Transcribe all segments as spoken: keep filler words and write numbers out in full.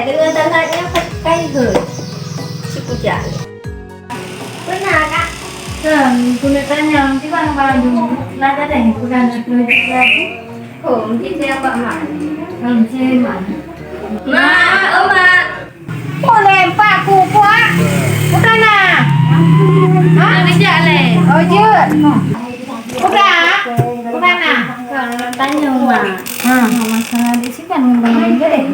Deungon tanah nyoe pakai hôi. Cit kujak lé. Beuna, Kak? Kan, keuneuk tanyong, kiban baju? Lagèe deh, peugah na tuju baju. Oh, mungkin saya Pak Mak. Kan, saya Mak. Mak, oh, Mak. Oh, lempak ku kuat. Bukan nah. Ha? Nak dijak lé. Oh, jeuet. Peugah. Peugah nah. Tanyong, Mak. Ha. Masalah di siban ngon Bang Jeng deh.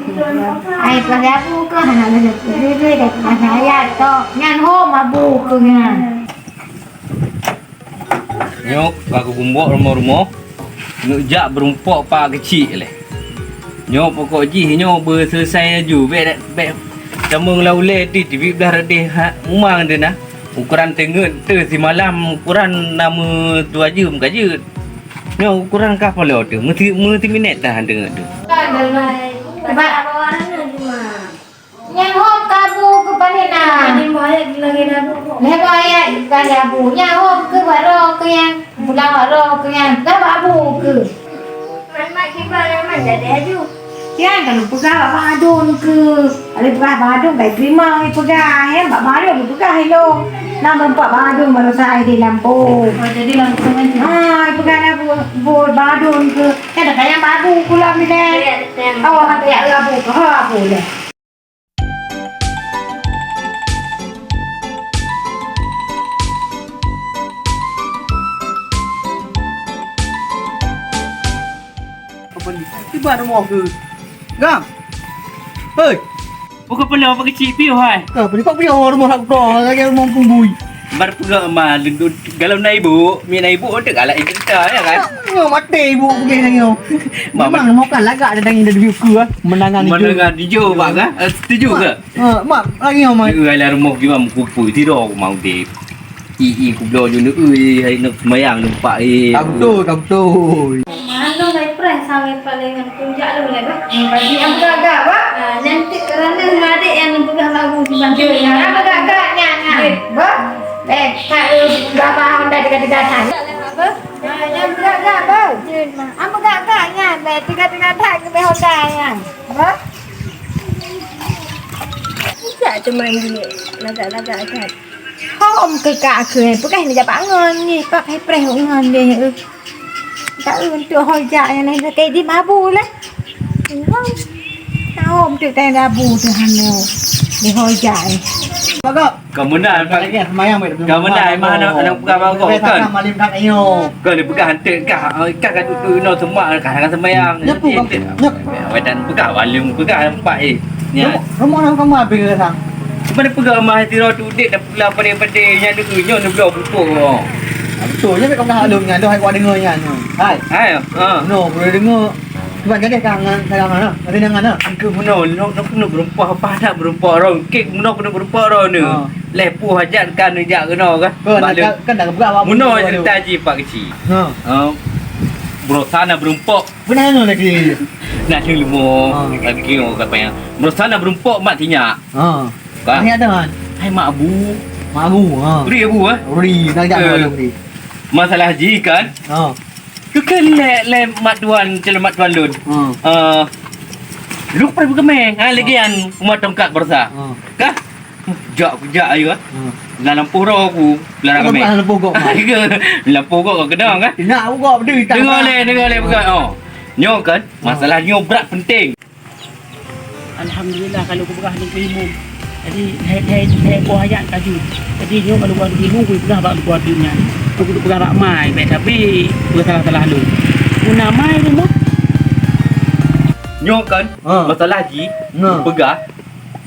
Ai, peugah abu keuh, hana lagèe tu. Deh, deh, deh, peugah ayat tok. Nyan hom abu keuh nyan. Nyoe ka kugumbok rumoh-rumoh, neuk jak beurumpok Pak Keuchik lé. Nyoe pokok jih nyoe beuseuleusai laju, bèk, bèk tamong lam ulèe ti, teubiet blah radeh ha, uma teuh na. Ukuran teungeut teuh simalam, ukuran na meudua jeuem ka jeuet. Nyoe ukuran ka paloe teuh, meusi-, meusiminèt dah teungeut teuh. Nyan hom keu abu keuh pané na. Lhèe boh ayat lagèe abu. Lhèe boh ayat lagèe abu. Nyan hom keuh bak droe keuh nyan. Pulang bak droe keuh nyan. Ka bak abu keuh. Man mak kiban, man jadi aju. Nyan ka lôn peugah bak Bang Adun keuh. Lôn peugah Bang Adun ka jiteurimong, lôn peugah. Nyan bak Bang Adun lôn peugah ilôn. Na meureumpok Bang Adun baroesa di lampôh. Oh, jadi langsung aja. Ha, lôn peugah na bu, bu Bang Adun keuh. Nyan dah tanyong bak abu keuh lom ilèe. Iya, dah tanyong. Awak han tanyong abu keuh, ha, abu lé. Apa ni? Tiba rumoh keuh. Gang. Hei. Bukan pernah apa kecil piu hai. Ka, peue pat piôh rumoh hak droe, lagèe rumoh pembui. Bar peugah ma, lendut galam na ibu, mi na ibu untuk galak cerita, ya kan? Nyoe maté ibu keubiet nyoe. Memang mau kan lagak ada daging dari buku ah. Menangan ijo. Menangan ijo, Pak, kan? Eh, setuju ke? Ha, mak, lagi nyoe, mak. Ni, alah rumoh gimana kupu, tidur aku mau deh. Ih, ih, kubloe nyoe, eh, hai nak sembayang nampak, eh. Tak betul, tak betul. Mana lai preh sangat paling kunjak lu lah, bah. Bagi yang beragak, bah. Ah, nanti kerana ngadek yang beragak lagu di bantu. Yang beragak nyan, nyan. Bah. Eh, tak, eh, berapa Honda dekat-dekat sana? Bah. Ah, yang beragak, bah. Jun, mah. Apa gak-gak nyan, bah? Dekat-dekat tak ke Honda nyan. Bah. Tidak cuma ini, lagak-lagak aja. Hom keu ka keu, peugah ni japak ngon ni, pakai preh ngon deh. Tak untuk hojak yang lain pakai di mabu lah. Hom. Hom tu tai mabu tu hano. Di hojak ni. Bagak. Kamu nak, lagi semayang baik. Kamu nak, emang anak, anak peugah bagak kan? Malim tak ayo. Kau ni peugah hantik kah? Kah ka duduk ino semak kah dengan semayang. Nyapu, nyapu. Wajan peugah malim peugah nampak eh. Ni. Rumah, rumah orang kamu habis ke sang? Mana peugah mah tiro tu dek dah pula pada-pada yang dulu nyo ni belum pupuk. Betul je kau dah alun nyan dah aku dengar nyan. Hai. Hai. Ha. No, boleh dengar. Cuba jadi kangen sayang mana? Ada dengan mana? Angka meno, no, no kena berempah apa nak berempah orang. Kek meno kena berempah orang ni. Ha. Leh pu hajat kan jak kena kan. Kan dah buka apa? Meno cerita ji pak kecil. Ha. Ha. Berusaha nak berempah. Benar lagi. Nak limo. Ha. Lagi orang kata yang berusaha nak berempah mak tinyak. Ha. Kan? Ni ada kan? Hai mak abu. Mak abu. Ha. Beri abu ah. Beri nak jak beri. Masalah ji kan? Ha. Tu kan lé, lé mak tuan, calon mak tuan lôn. Hmm. Eh, lu pernah bergemeng, ha, lagi yang rumah tongkat berusaha. Hmm. Kah? Jak, jak ayu ah. Hmm. Dalam lampôh roh aku, dalam gemeng. Dalam lampôh gok, Mak. Ke? Lampôh gok kau kenal kan? Ingat aku gok betul. Dengar leh, dengar leh peugah. Oh. Nyoe kan, masalah nyoe brat penting. Alhamdulillah kalau kupeugah lôn keu imum. Jadi lhèe, lhèe, lhèe boh ayat kaju. Jadi nyoe kalau kupeugah lôn keu imum, kupeugah bak keuluwarga nyan. Kupeugah bak mai, bèk sabe peusalah-salah lôn. Guna mai lôn mah. Nyoe kan, ha, masalah jih, ha, peugah.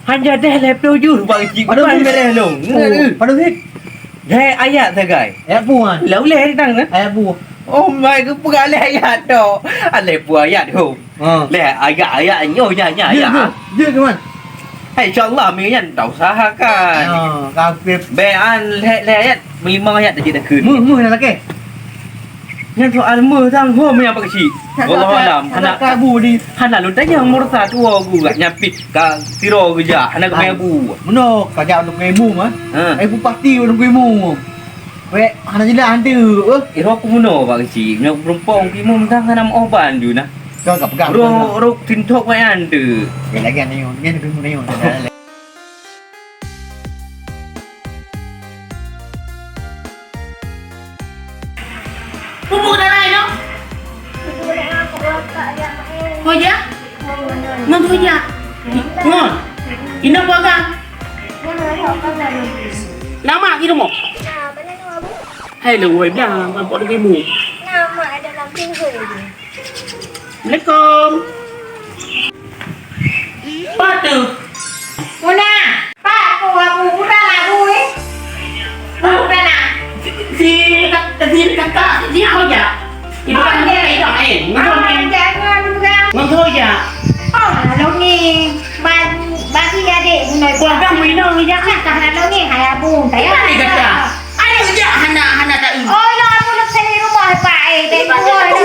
Hanya deh lhèe plôh jeuh bak cik. Padahal ban mereh lôn. Oh, padahal. Lhèe ayat sagai. Ayat peue, Wan? Lah ulèe tang na. Ayat peue? Oh, mai geupeugah lhèe ayat tok. Alèh peue ayat hom. Ha. Lhèe ayat-ayat nyoe nya, nya, ya, nya. Ya, ya, ya, Wan. Hai, insya Allah, minggu nyan tak usahakan. Ha, kafir. Bèk an lhèe, lhèe ayat, lima ayat dah jeuet dah kheun. Meuh, meuh dah lakèe. Nyan soal meuh sang hom nyang pakcik. Wallahu alam. Hana, hana kabu di. Hana lôn tanyong meurasa tuwoe geuh nyan pih ka siro geujak, hana geumai abu. Meunoe ka jak lôn keu imum, ah. Ha. Eh, bupati lôn keu imum. Wek, hana jeulaih hantu, eh. Eh, roh ku meunoe bak keuchik. Nyoe peurumpok keu imum sang hana meuoh ban ju nah. Kau ka peugah. Roh, roh tintok wai nyan tu. Ya, lagi nyoe, nyoe, nyoe, nyoe. Pupuk dalam tu. Kau je? Ngon tu je. Ngon. Ina apa kan? Nama kita mau? Hai, lewat dah, nampak tu ibu. Assalamualaikum. Apa tu? Muna, Pak, aku, aku, bukan aku, eh. Bukan, ah. Si, si kakak, si apa ya? Itu kan dia, itu, eh. Ngon, ah, jangan, bukan. Ngon tu ya. Oh, lalu ni, bagi, bagi adik, guna. Wah, dah minum ni, jangan. Nah, lalu ni, hai, Abu, saya. Kita ni kata. Ayo jak hana, hana tak ini. Oh, ya, aku nak cari rumah, Pak, eh. Baik, baik, baik.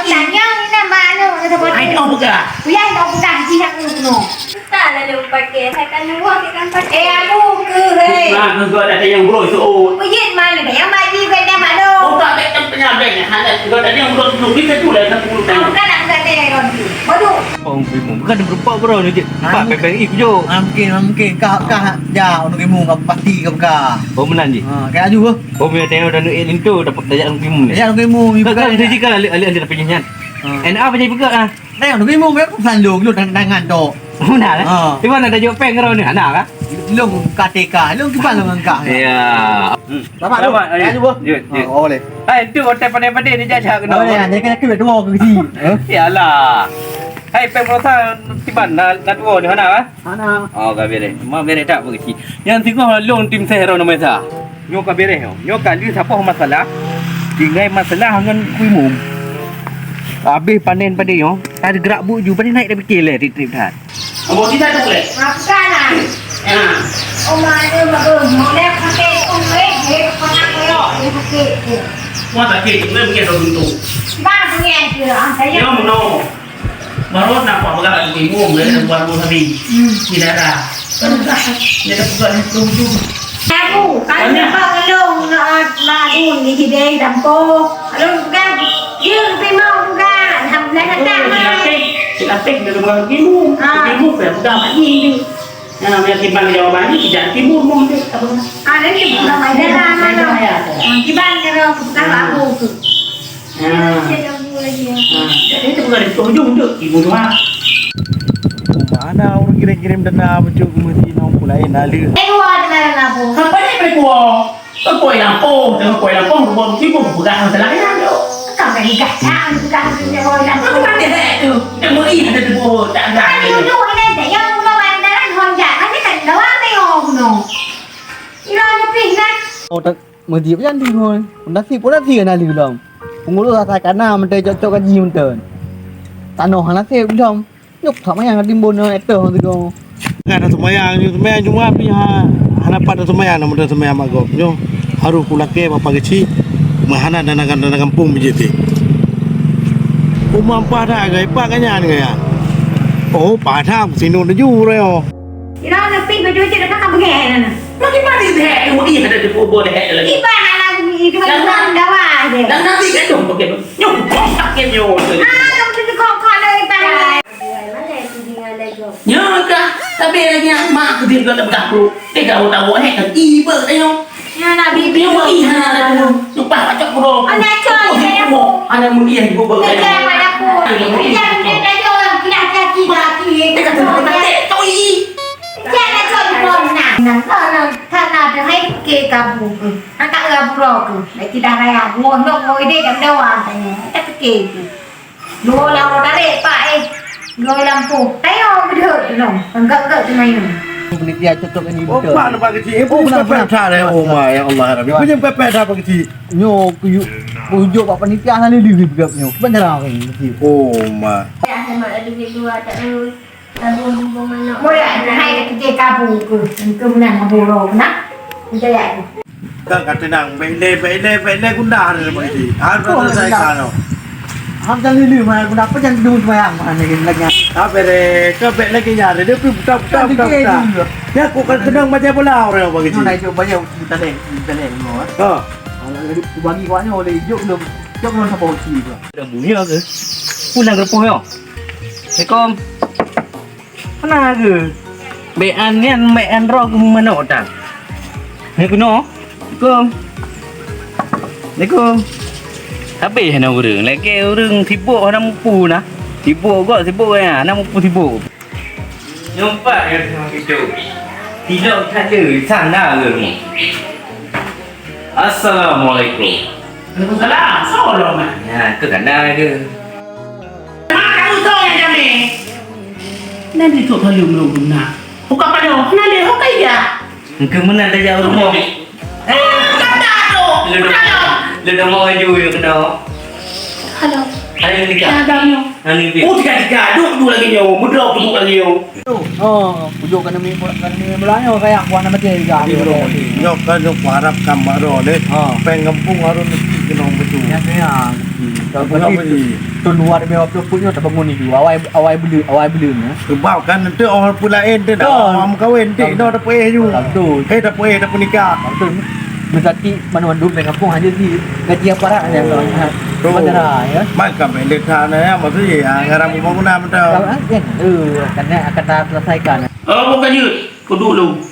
Tanya ni nama anu, ada apa? Ai, kau pegang. Ya, kau pegang, sini aku, no. Entah lalu pakai, saya kan nunggu, saya kan pakai. Eh, aku ke, hei. Nah, kau ada yang bro, so. Puyit mana dah, yang bagi, bukan yang malu. Kau tak ada yang penyabeng, hana, kau ada yang bro, so. Kita tu lah, nak puluh tahun. Aku kan nak pegang dia, Ron. Waduh. Pong bimong. Bukan berupa bro ni, Cik. Pak, pepeng ih, kujok. Ah, mungkin, ah, mungkin. Kah, kah, ya, orang bimong, kah pasti, kah, kah. Oh, meunan, Cik. Ha, kayak aju, bro. Oh, bila tengok dah nuik linto, dapat tajak dalam timun ni. Tajak dalam timun, ni tak, bukan tak, tajak. Tajak kan, alih-alih dah penyihnyat. Ha. N A apa jadi pegang, ah? Tajak dalam timun, biar aku selalu, lu tangan, tangan tu. Benar, eh? Ha. Di mana tajak peng kau ni? Anak, ah? Lu buka T K, lu kiban lu ngangkat. Ya. Hmm. Selamat, selamat, Bro. Ayo. Jom, jom. Ha, oh, boleh. Hai, tu hotel pandai-pandai ni jajak kena. Oh, ya, dia kena kena dua ke kecil. Ha? Yalah. Hai, peng perosa tiban, dah, dah dua ni, anak, ah? Hana. Oh, ka bereh. Mak bereh tak beureuti. Nyang singoh lôn tim seh droeneuh meusa. Nyoe ka bereh nyoe. Nyoe ka lheueh saboh masalah. Tinggai masalah ngon Kuimum. Habéh panen padé nyoe, ka gerak buet ju, padé naik dah pikir lé trip-trip that. Abang tidak tu lé. Makan lah. Ya. Oh, mana bagus. Mulai pakai tu, eh. Eh, pernah koyok, eh, pakai tu. Wah, sakit. Boleh pergi atau buntu? Bang, pergi aja. Ah, saya. Ya, no. Baru nampak pegang kat ibu, boleh buat dua hari. Hmm. Tidak ada. Dia dah pegang di ujung. Aku, kalau nampak belum, nak, nak aku ni hideh dampo. Kalau bukan, dia lebih mau bukan. Alhamdulillah, datang. Silapeh, silapeh, dia bukan ibu. Ah. Ibu, saya pegang kat ni. Nah, yang timbang jawaban ni, tidak timbul pun dia, apa? Ah, dia ni bukan main dalam, main dalam. Ah, timbang kena keputusan baru tu. Ah. Dia dah buat dia. Ah, jadi itu bukan di ujung tu, ibu doa. Mana orang kirim-kirim dana bencuk ke mesti nong pulai lalu. Eh, dua dana labu. Apa ni perempuan? Keu kue lampôh, keu kue lampôh, rumoh meusibu, peugah masalah nyan tu. Ka meuligah that, peugah nyoe lampôh. Apa kata hek tu? Kita meuih ada tebu, tak ada. Kan dulu ni, tak yang rumah bandaran, hon jak. Kan dia tak ada orang tengok bunuh. Ira lebih kan? Oh, tak, meujieb jan di hon. Pun nasib, pun nasib kan ahli belum. Pengurus asai kana, menteri cocok gaji, menteri. Tanoh nasib belum. Nyoe ka manyang timbun nyoe, eh, teuh sigoe. Ka na seumayang, nyoe seumayang Jumat pih ha, hana pat na seumayang, na meuteun seumayang mak gob. Nyoe harôh kulakée Bapak Geuchik, meuhana dana, dana gampông bijéh teuh. Uma mpah that, gaya pat gaya nyan gaya. Oh, padam, sinoe laju uroe nyoe. Ira na pih baju cit dekat ka beugèh na. Makin mari deh, ilmu iya ada di kubur deh lagi. Iban anak bumi itu bagi dawa je. Dan nanti kan dong pakai. Nyoe, kok sakit nyoe. Ah, kamu tu kok kok lagi pandai. Nyoe kah? Tapi lagi yang mak aku dia kata begaku. Dia tahu tahu eh kan iba tengok. Ya nak bibi. Dia mau ih hana ada dulu. Lupa pacak bro. Anak cok dia. Ada mulia ibu bang. Dia pada pun. Dia dia dia orang kena hati-hati. Dia kata betul. Kau ih. Dia nak cok di bawah nah. Nah, nah, nah, nah, nah, hai ke kabu. Angkat lah bro tu. Tidak raya. Buah nok mau ide dan dawa tanya. Tak fikir. Dua lawan tarék, Pak, eh. Dua lampu. Tayong beudeuh tu, nong. Enggak-enggak tu main. Panitia cocok ni betul. Oh, Pak, Pak Geuchik. Eh, oh, punya pepet dah, eh. Oh, ma, ya Allah, Rabbi. Punya pepet dah, Pak Geuchik. Nyoe, kuyu-, kuyuk Pak Panitia hana lili beugab nyoe. Kiban cara ni, Geuchik. Oh, ma. Ya, sama ada duit dua tak urus. Tabung bumbung manok. Mulai hai dah kerja kabu ke. Engkau menang kabu roh, nak? Kerja ya tu. Ka, ka teunang. Bèk ilèe, bèk ilèe, bèk ilèe gundah ada Pak Geuchik. Harus selesaikan tu. Ham jangan lili mah gundah apa jangan dulu sembahyang mah ni lagi. Ah, bèrèh. Ka bèk lagi ya. Dia pun buka, buka, buka, buka. Ya, aku kan teunang macam bola orang Pak Geuchik. Nah, itu banyak kita deh, kita deh semua. Ha. Kalau bagi awaknya oleh jok belum, jok belum sampai uji tu. Dah bunyi ke? Pulang ke nyoe. Assalamualaikum. Mana ke? Bean nian, bean roh ke mana otak? Ni kena. Assalamualaikum. Assalamualaikum. Habis na ureueng. Lagi ureueng sibuk hana mupu na. Sibuk gok, sibuk ya, hana mupu sibuk. Nyoe pat ya teuh itu. Tidak ada sana ke ni. Assalamualaikum. Waalaikumsalam. Salam, Mak. Ya, ke kandang ke? Mak, kamu tahu ya, Jami? Nanti tu kalau belum guna. Buka pada, nanti ho kaya. Engke meunan tajak u rumoh. Eh, kata tu. Leudoh. Leudoh mau aju ya kena. Halo. Hai, Nika. Ya, Bang. Ani bi. Oh, tiga-tiga. Duduk, duduk lagi nyoe. Mudok, duduk lagi nyoe. Oh, ujuk kena mi-, kena mi-, belanya kayak kuah nama dia juga. Nyoe kan nyoe kuharap kan baru deh. Ha. Peng gampông harus mesti kena betul. Ya, ya. Tapi tun dua ribu dua puluh pun nyoe tabangun ni ju. Awai, awai beli, awai beli ni. Sebab kan nanti orang pun lain tu dah. Kan. Orang kawin tu dah dapat eh ju. Betul. Eh, dapat eh, dapat nikah. Betul. Berarti mana mandum dari kampung hanya di gaji aparat hanya. Hmm. Betul. Bandara, ya. Mai kami lihat sana ya, maksudnya ya, ngaran pembangunan betul. Kalau angin, eh, akan, akan terselesaikan. Oh, bukan je. Kau dulu.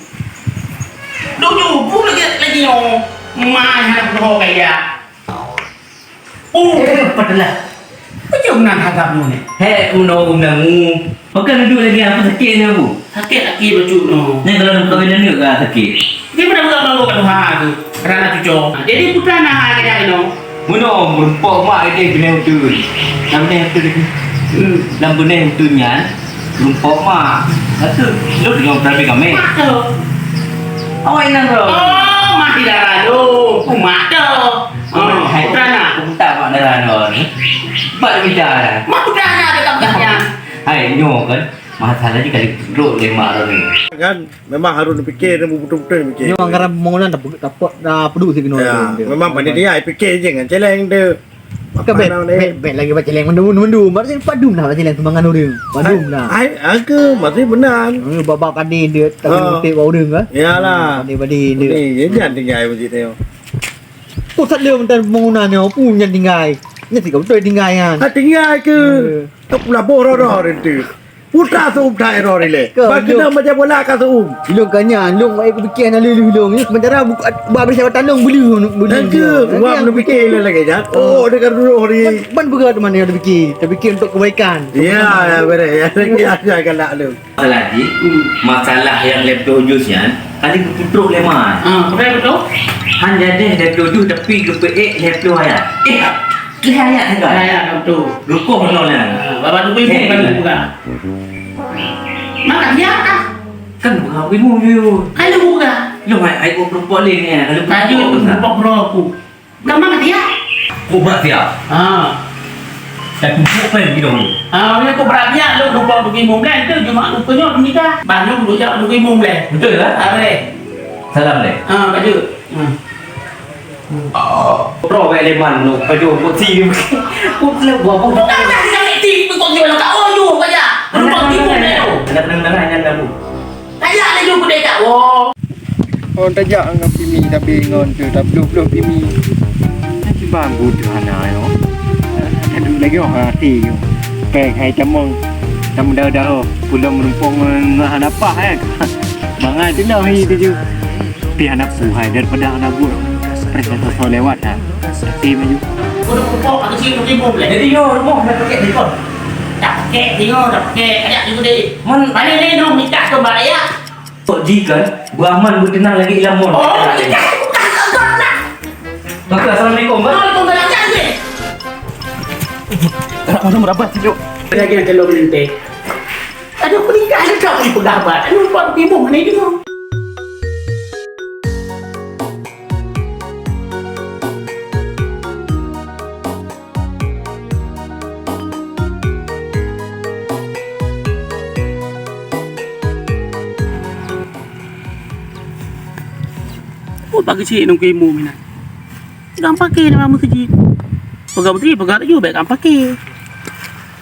Dulu, pun lagi, lagi nyoe. Mai hana kau kaya. Oh, eh, padahlah. Macam mana hadap mu ni? Hei, undang-undang mu. Pakai duduk lagi, aku sakit ni aku. Sakit lagi bacut no. Ni kalau nak kahwin aneuk ka sakit. Dia pernah buka bangku kat Tuhan tu. Kerana cucok. Jadi putra nak kerja no. Meunoe, meurumpok mak dia beuneh uteuen. Lam beuneh uteuen lagi. Hmm. Lam beuneh uteuen nyan, meurumpok mak. Kata, lôn nyang peuramé kamé. Mak tu. Awak inang tu. Oh, mak di darah tu. Oh, mak tu. Oh, hai, putra nak. Aku minta mak darah tu. Mak dia minta dah. Mak putra nak dekat belakang. Hai, nyoe kan. Masalah jih kali keudroe lé mak lôn ni. Kan memang harus dipikir dan betul-betul dipikir. Nyoe anggaran pembangunan dah pe-, dah pe-, dah peduh sih kena. Ya, memang panitia pikir je kan celeng tu. Ke bet, bet, bet lagi baca leng mandum-mandum. Berarti padum dah baca leng sumbangan ureueng. Padum dah. Ai, ai, aku masih benar. Eh, babak kadi dia tapi Ha. Motif bak ureueng kan? Yalah. Kadi-kadi dia. Ni, ya, jangan tinggal masjid tu. Pusat dia mentang pembangunan ni, apa yang tinggal? Ni sih kau betul tinggal kan? Ha, tinggal ke? Eh. Kau pula boh roh-roh dia tu. Putra seum that roh rilek. Kau, bak kena macam bola ka seum. Ilong kanya, long ai kupikir na lulu long. Ni sementara buka ba beri siapa talong beli beli. Dan ke, buat nak fikir lah lagi dah. Oh, dia kan dulu hari. Ban, ban berat mana ada fikir. Tapi fikir untuk kebaikan. Ya, ya, beres. Ya, lagi ada galak lu. Masalah jih, masalah nyang lhèe plôh juz nyan, kali geuputrok lé ma. Ah, betul, betul. Han jadi lhèe plôh juz tapi geupeuék lhèe plôh ayat. Eh, lhèe ayat sagai. Lhèe ayat, betul. Geukoh nyoe nyan. Ah, baba tu ibu kan buka. Maka dia ah. Kan buka ibu you. Kalau buka. Lu hai ai geuputrok lé ni, kalau buka. Tadi tu buka bro aku. Bukan mak dia. Kok mak dia? Ha. Dah tutup kan bidong tu. Ha, dia kok berat dia, lu lupa pergi mumbai tu, cuma lupa nyoh nikah. Bah, nyoh dulu jak pergi mumbai. Betul lah? Ha, boleh. Salam deh. Ha, baju. Hmm. Oh, bro, wek leman tu, baju putih. Putih gua pun. Bukan tak sakit hati, tu kau jual kat oh, you, kau jak. Lupa pergi mumbai tu. Ada pendengaran yang dah bu. Tajak laju keudeh kat woe. Oh, tajak ngon pimi tapi ngon tu, tabloh-bloh pimi. Kiban buet hana nyoe. Tadu lagèe oh hati nyoe. Pèng hai tamong. Tam daho-daho. Pulang meureumpông ngon hana pah, eh. Mangat tu lah hi tu ju. Tapi hana pu hai daripada hana buet. Preh soe lewat ha. Tapi maju. Udah pupuk aku sih mungkin boleh. Jadi yo, rumoh dah pakai ni kau. Tak pakai, tengok, tak pakai. Ajak juga deh. Mon, mana ni dulu nikah tu balik ya? Kok di kan? Bu Aman bu tenang lagi ilang mon. Oh, nikah bukan kau nak. Maka assalamualaikum, Bang. Waalaikumsalam, jangan deh. Tak ada mana merapat sih, Dok. Lagi nak telur lente. Aduh, aku nikah ada kau di pegabat. Aduh, buat timbul mana itu? Oh, bagi cik nunggu imu mina. Gang pakai nama masjid. Pegang beutôi, pegang laju, baik gang pakai.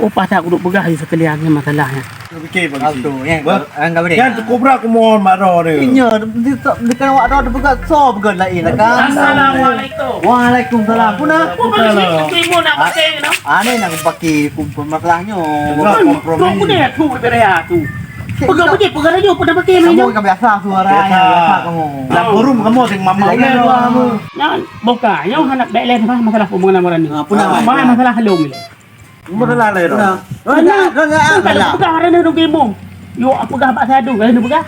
Oh, pasak kudu pegang di sekalian ni masalahnya. Pikir bagi si. Abdul, ya, Bah. Enggak boleh. Yang cukup berat aku mohon mak roh ni. Iya, di, di, di kan awak dah peugah so peugah lain lah kan. Assalamualaikum. Waalaikumsalam. Puna? Apa bagi si Ibu nak pakai ni? Aneh nak pakai pun masalahnya. Enggak kompromi. Kau punya tu beres tu. Pegang biji, pegang laju, pegang pakai ni. Kamu kan biasa suara biasa. Yang biasa kamu. Dalam forum kamu sing mamau. Lagi dua kamu. Nyan, bukan. Yang anak bek lain masalah pembangunan orang ni. Ha, puna. Masalah halong ni. Meuteula lé dah. Nah. Nah, nah, nah, nah, nah. Peugah, peugah, ada dong imum. Yo, peugah bak sadu, kalau peugah.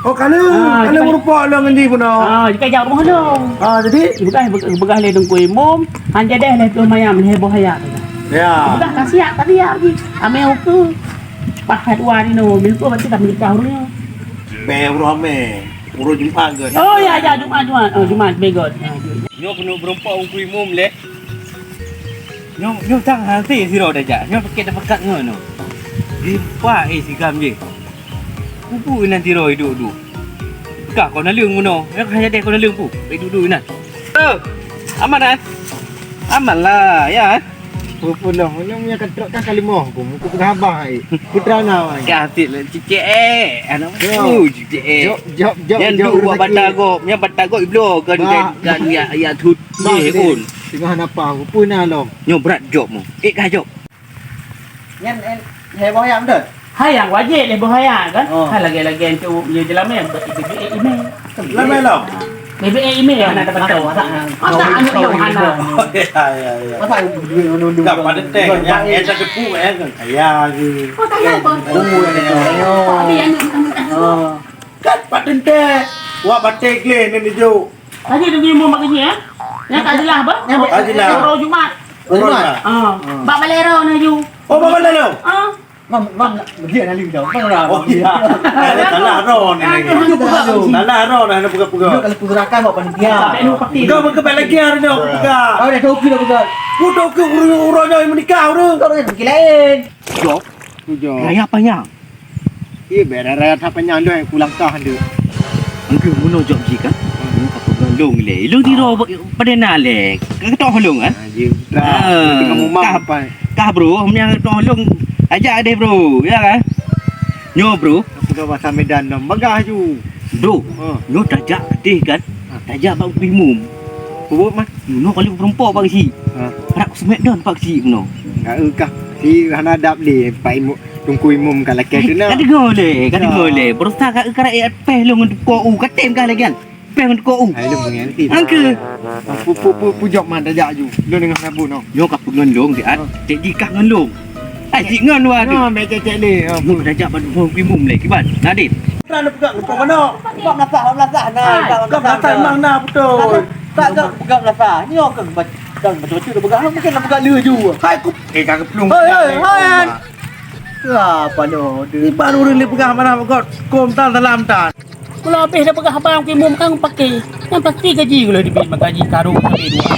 Oh, kana, ah, kana meureumpok lôn ngon di puna. Ah, jika jak rumah lôn. Ah, jadi? Peugah, peugah lé dong imum, han jadeh lé tu mayam, lé boh hayak. Ya. Peugah kasiak tadi ya, Abi. Amé uku. Pahat wari no, bil ko berarti dah menikah urang. Be urang amé. Uroe Jumat ke? Oh, ya, ya, Jumat, Jumat. Oh, Jumat, begot. Ah, Jumat. Nyoe keuneuk beureumpok uku imum lé. Nyoe, nyoe tang hase sidroe tajak. Nyoe pakai tapeugah ngon nyoe. Gimpa eh sigam je. Kubu inan sidroe iduek-duek. Ka kau naleueng meunoe. Nyoe ka jadi kau naleueng pu. Baik duduk inan. Oh, aman kan? Aman lah, ya kan? Peue-peue noh, nyoe meunyoe ka trok kan ka limoh ku, muka peugah abah ai. Putra na ai. Ka atik lé cicek eh. Anak tu cicek eh. Jok, jok, jok, jok. Nyan duek batagok, nyan batagok ibloe kan, kan, kan ya, ya tut. Bah, eh, un. Tengah napa, peue na lom? Nyoe brat jok mu. Eh, ka jok. Nyan, eh, heboh ya, betul? Hai nyang wajéb lé boh ayah kan? Oh. Hai lagèe-lagèe enteuk nyoe jeulamé, beuet email. Lamé lom. Beuet email hana teupeutôi. Masa, masa aneuk nyoe hana. Oh, ya, ya, ya. Masa duit undang-undang. Enggak, pada teh, yang, yang tak tepu, eh, kan kaya ke. Oh, kaya apa? Oh, ya, ya. Tapi aneuk, aneuk, aneuk. Oh. Kan pat teuntèe, wak batèe gleh ngon ijo. Tadi tu dia mau mak kecil, eh? Yang tak jelas apa? Yang tak jelas. Uroe Jumat. Uroe Jumat. Ah. Bak balero na ju. Oh, bak balero? Ah. Mam, mam, dia nak liu jauh. Mam, oh, iya. Salah roh ni lagi. Salah roh dah nak pegang-pegang. Dia kalau pergerakan buat panitia. Enggak, bukan lagi hari ni aku pegang. Kau dah tahu kita pegang. Ku tahu ke urang-urang yang menikah tu. Kau dah fikir lain. Jok. Jok. Raya panjang. Iya, bèk raya-raya that panyang doi, ku langkah doi. Engkeu meunoe jok jih kan? Hmm. Ka peugah lôn lé. Lôn di roh padé na lé. Ka keutôh lôn kan? Ah, jih, dah. Ah, tengah mumang kah, pai. Kah, bro, meunyo keutôh lôn, ajak deh, bro, ya kan? Nyoe, bro. Ka peugah bahasa Medan dah, bagah ju. Bro, ha. Nyoe tajak keudeh kan? Ha. Tajak bak Ungku Imum. Peubuet mah? Nyoe kali peurumpok bak si. Ha. Rak seumet don bak si meunoe. Enggak eu kah. Si hana adab lé, Pak Imum, Teungku Imum ka lakèe tu na. Ka deungoe lé, ka deungoe lé. Berusaha ka eu ka rakyat pèh lôn ngon tukok u, ka tem kah lé kan? Pèh ngon tukok u. Hai, lôn mengerti. Angke. Pu, pu, pu, pu jok man tajak ju. Lôn deungoe sabu noh. Nyoe ka peungon lôn siat. Ha. Cek jikah ngon lôn. Ai, cik ngon dua tu. Nah, meh cek-cek lé. Ha, mu tajak bak Teungku Imum lé. Kiban, Nadin. Nah, nak peugah, peugah mana? Peugah meunasah, meunasah. Nah, peugah meunasah memang na beutôi. Tak, tak, peugah meunasah. Nyoe kan baca, kan baca baca dah peugah, mungkin dah peugah lé ju. Hai, ku, eh, ka geuplueng. Hai, hai, hai. Apa nyoe? Ni baru ni peugah mana, peugah kom tan, salam tan. Kalau habéh dah peugah abang Ungku Imum kan paké. Yang pasti gaji kalau dibit maka gaji karung sampai dua.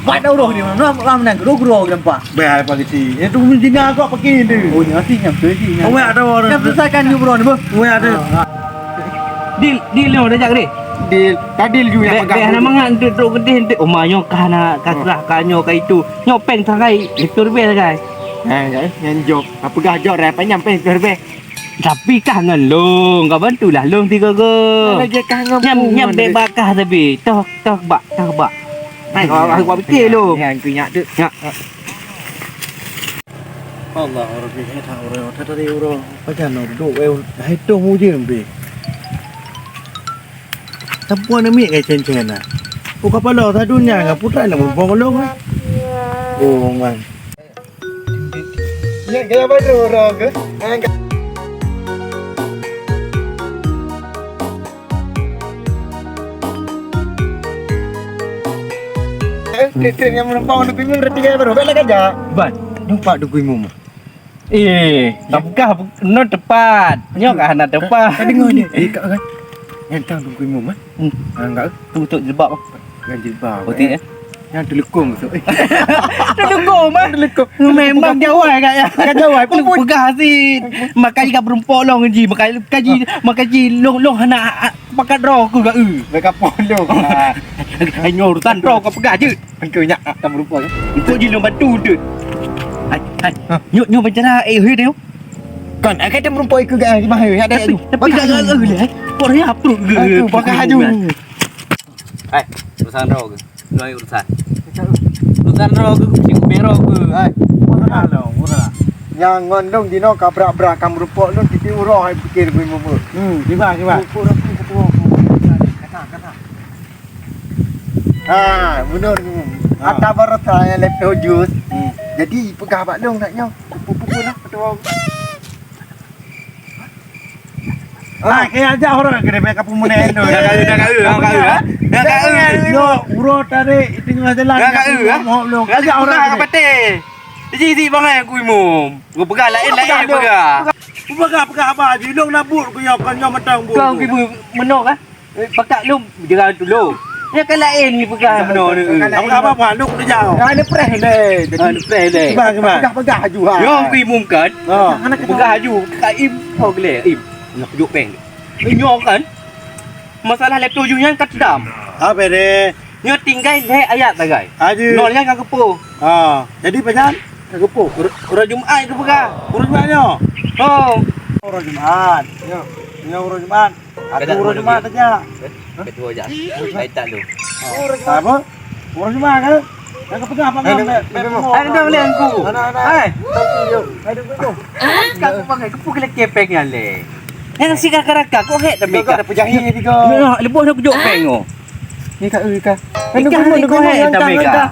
Empat dah uroh ni, mana lam nang gero-gero gampang. Bah, apa kecil. Itu mesti nak kok pakai tu. Oh, ni hati nyam tu, hati nyam. Oh, ada orang. Yang selesaikan ni, bro, ni, bro. Oh, ada. Deal, deal ni, dah jak deh. Deal. Tadi ju yang pegang. Beh, nama ngak untuk trok gedeh untuk. Oh, mayong kah nak, kah serah, kah nyo, kah itu. Nyo peng sagai, itu lebih sagai. Eh, yang jok. Apa gah jok dah panjang peng itu lebih. Tapi kah ngon lôn, ka bantulah lôn tiga go. Lagi kah ngon nyam, nyam bek bakah tapi. Toh, toh bak, toh bak. Hai, awak, awak pikir lôn. Yang tu nyak tu. Nyak. Allah, Rabbi, eh, tak orang, tak ada orang. Pajan nak duduk, eh, hai tu muje mbe. Sapuan amik kai cen-cen nah. Oh, kapala satu nya, ngapa tak nak berbual lôn, eh? Oh, man. Ya, gaya baru orang ke? Ah, enggak. Eh, dia, dia yang menumpang Teungku Imum berarti gaya baru. Baiklah kerja. Ban, nampak Teungku Imum. Eh, tak peugah, non tepat. Nyoe ka hana tepat. Ka, ka deungoe ni. Eh, kak kan. Yang tang Teungku Imum, eh? Hmm. Ah, enggak. Tu, tu jilbab. Yang jilbab. Putih, eh? Yang telekong tu. Telekong, mah. Telekong. Memang jawai, kak, ya. Kan jawai, pun peugah si. Makai ka berumpok long ji, makai kaji, makai ji long, long hana, ah, pakat roh ku, kak, eh. Mereka polong. Ah. Nyoe urusan roh ka peugah je. Engkau nyak, ah, tak berupa, ya. Engkau ji long batu tu. Hai, hai. Ha. Nyoe, nyoe bicara, eh, he, dia. Kon, akai teumeureumpok ikeu gaya gimana? Ada tu. Tapi dah gagal leh. Kok dia perut ke? Aku pakai haju. Hai, urusan droe ke? Droe urusan. Urusan droe ke? Kucing merah ke? Hai. Murah dong, murah. Nyang ngon dong dino kabrak-brak kam rupok lôn titi uroe hai pikir bui mubu. Hmm, kiban, kiban. Rupok rupok ketua. Kata, kata. Ha, benar tu. Ha. Ata barata nyang lepoh jus. Hmm. Jadi peugah bak lôn nak nyoe. Pupu lah ketua. Ah, kaya aja orang kena bek kapu mene endo. Dah kaya, dah kaya, dah kaya, ha? Dah kaya. Yo, uroe tarik di tengah jalan. Dah kaya, ha? Mau belum. Kaya orang kena. Pate. Isi isi bangai aku imum. Gua pegang lain lain pegang. Gua pegang pegang apa? Jilong nabut ku yo kan yo matang bu. Kau ibu menok ah? Pakak lom jalan tu lom. Nya kan lain ni pegang meno ni. Apa apa apa lu kena jauh. Ah, ni preh le. Ah, ni preh le. Kiban, kiban. Pegang-pegang haju ha. Yo kui mungkat. Ha. Pegang haju ka im. Oh gele im. Nak juk peng. Nyo kan. Masalah laptop ju nyan ka teudam. Apa deh? Nyo tinggai lhèe ayat sagai. Haju. Nol nyan ka geupoh. Ha. Jadi pajan? Ka geupoh. Uroe Jumat geupeugah. Uroe Jumat nyo. Oh. Uroe Jumat. Nyo. Nyo uroe Jumat. Aku uroe Jumat aja. Ketua aja. Hai tak lu. Apa? Uroe Jumat kan? Yang kepegang apa kan? Hai, dah boleh aku. Hai. Hai, duduk, duduk. Kamu pakai kepuk lagi kepeng ya le. Yang si kakak-kakak kok hek tapi kak. Ada pejahi ni kau. Ya, lebuh nak kujok peng oh. Ni kak, eh kak. Ikan ni kau hek tapi kak.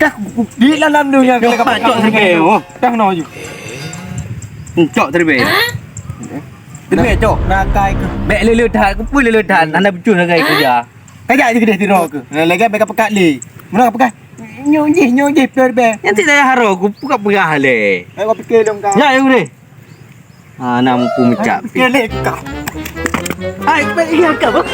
Kak di dalam dunia kau cok terbe oh. Dah no ju. Cok terbe. Teumé cok. Nakai ke? Bèk leuleut that, keupeue leuleut that? Hana beutôi nakai keureuja. Kajak jih keudeh sidroe keuh. Lagèe bèk ka peukat lé. Meunoe ka peukat. Nyoe jih, nyoe jih peureubèe. Nyan cit dayah harô, kupeugah-peugah lé. Hai, wak pike dong ka. Nyan, nyan udeh. Ha, na mupu meucak. Pike lé ka. Hai, bèk ingat ka, bah.